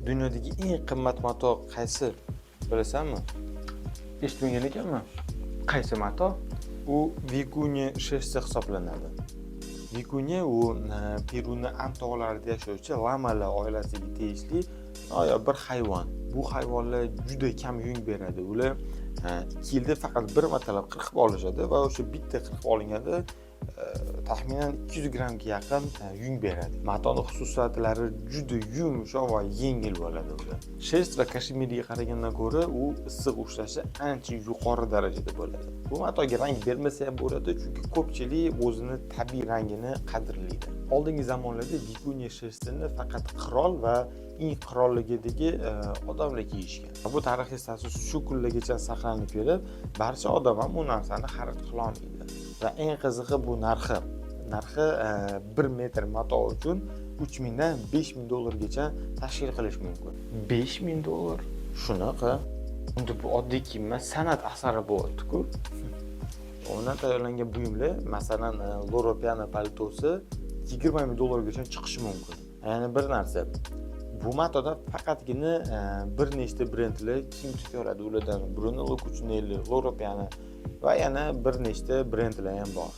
Dunyodagi eng qimmat mato qaysi, bilasanmi? Eshitmagan ekanman. Qaysi mato? U vikunya шерсть hisoblanadi. Vikunya u Peruni And tog'larida yashovchi lamalar oilasiga tegishli noyob bir hayvon. Bu hayvonlar juda kam yung beradi. Ular 2 yilda faqat bir martalab qirqib olishadi va o'sha bitta qirqib olinganda taxminan 200 grammga yaqin yung beradi. Matoni xususiyatlari juda yumshoq va yengil bo'ladi ular. Шерсть va kashmirga qaragandan ko'ra u issiq ushlashi ancha yuqori darajada bo'ladi. Bu matoga rang bermasa ham bo'ladi, chunki ko'pchilik o'zini tabiiy rangini qadrlaydi. Oldingi zamonlarda vikunya шерсть ini faqat qirol va Ink qirolligidagi odamlar kiyishgan. Bu tarixiy status shu kunlargacha saqlanib kelib, barcha odam ham bu narsani xarid qilolmaydi. Va eng qizig'i, bu narxi. Narxi 1 metr mato uchun 3000 dan 5000 dollargacha tashkil qilishi mumkin. 5000 dollar. Shunaqa. Unda bu oddiy kiyim emas, san'at asari bo'lyapti-ku. Undan tayyorlangan buyumlar, masalan, Loro Piana paltosi 20 000 dollargacha chiqishi mumkin. Ya'ni bir narsa. Bu matodan faqatgina bir nechta brendlar kiyim tika oladi. Ulardan Brunello Cucinelli, Loro Piana va yana bir nechta brendlar ham bor.